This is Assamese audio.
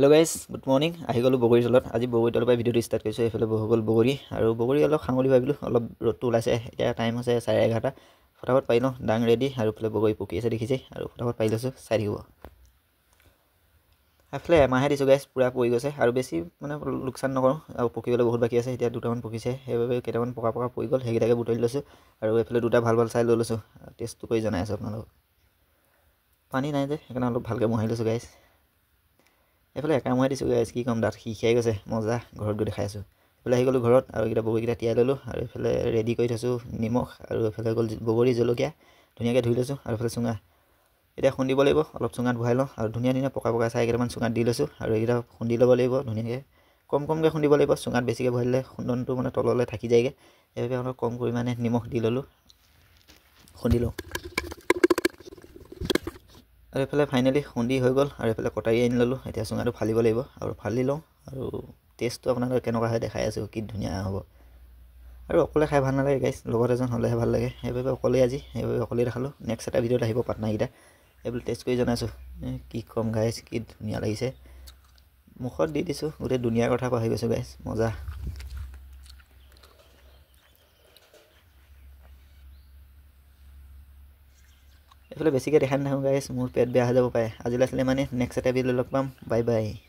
Hello' guys, good morning. আহি গ'লোঁ বগৰী তলত। আজি বগৰী তলৰ পৰা ভিডিঅ'টো ষ্টাৰ্ট কৰিছোঁ। এইফালে হৈ গ'ল বগৰী, আৰু বগৰী অলপ খাওঁ বুলি ভাবিলোঁ। অলপ ৰ'দটো ওলাইছে। এতিয়া টাইম হৈছে 11:30। ফটাফট পাৰি লওঁ, দাং ৰেডি। আৰু এইফালে বগৰী পকি আছে দেখিছে, আৰু ফটাফট পাৰি লৈছোঁ, চাই থাকিব। এইফালে এমাহে দিছোঁ গাইজ, পূৰা পৰি গৈছে আৰু বেছি মানে লোকচান নকৰোঁ। আৰু পকিবলৈ বহুত বাকী আছে। এতিয়া দুটামান পকিছে, সেইবাবে কেইটামান পকা পকা পৰি গ'ল, সেইকেইটাকে বুটলি লৈছোঁ। আৰু এইফালে দুটা ভাল ভাল চাই লৈ লৈছোঁ, টেষ্টটো কৰি জনাই আছোঁ আপোনালোকক। পানী নাই যে, সেইকাৰণে অলপ ভালকৈ মোহাৰি লৈছোঁ গাইজ। এইফালে একামোহে দিছোঁ গাইজ, কি ক'ম, দাঁত শিখাই গৈছে। মজা, ঘৰত গৈ দেখাই আছোঁ। এইফালে আহি গ'লোঁ ঘৰত, আৰু এইকেইটা বগৰীকেইটা তিয়াই ল'লোঁ। আৰু এইফালে ৰেডি কৰি থৈছোঁ নিমখ, আৰু এইফালে গ'ল বগৰী জলকীয়া ধুনীয়াকৈ ধুই লৈছোঁ। আৰু এইফালে চুঙা এতিয়া খুন্দিব লাগিব, অলপ চুঙাত ভৰাই লওঁ। আৰু ধুনীয়া ধুনীয়া পকা পকা চাই কেইটামান চুঙাত দি লৈছোঁ। আৰু এইকেইটা খুন্দি ল'ব লাগিব ধুনীয়াকৈ, কম কমকৈ খুন্দিব লাগিব। চুঙাত বেছিকৈ ভৰাই দিলে খুন্দনটো মানে তললৈ থাকি যায়গৈ, সেইবাবে অলপ কম পৰিমাণে নিমখ দি ল'লোঁ, খুন্দি লওঁ। আৰু এইফালে ফাইনেলি খুন্দি হৈ গ'ল। আৰু এইফালে কটাৰী আনি ল'লোঁ। এতিয়া চুঙাটো ফালিব লাগিব, আৰু ফালি লওঁ। আৰু টেষ্টটো আপোনালোকে কেনেকুৱা হয় দেখাই আছোঁ, কি ধুনীয়া হ'ব। আৰু অকলে খাই ভাল নালাগে গাইজ, লগত এজন হ'লেহে ভাল লাগে। সেইবাবে অকলেই আজি, সেইবাবে অকলেই দেখালোঁ। নেক্সট এটা ভিডিঅ'ত আহিব পাটনাৰকেইটা, এইবোৰ টেষ্ট কৰি জনাইছোঁ। কি ক'ম গাইজ, কি ধুনীয়া লাগিছে। মুখত দি দিছোঁ, গোটেই দুনীয়াৰ কথা পাহৰি গৈছোঁ গাইজ, মজা। এইফালে বেছিকৈ দেখাই নাথাকোঁ গাইজ, মোৰ পেট বেয়া হৈ যাব পাৰে। আজিলৈ আছিলে মানে, নেক্সট এটা ভিডিঅ'ত লগ পাম। Bye bye.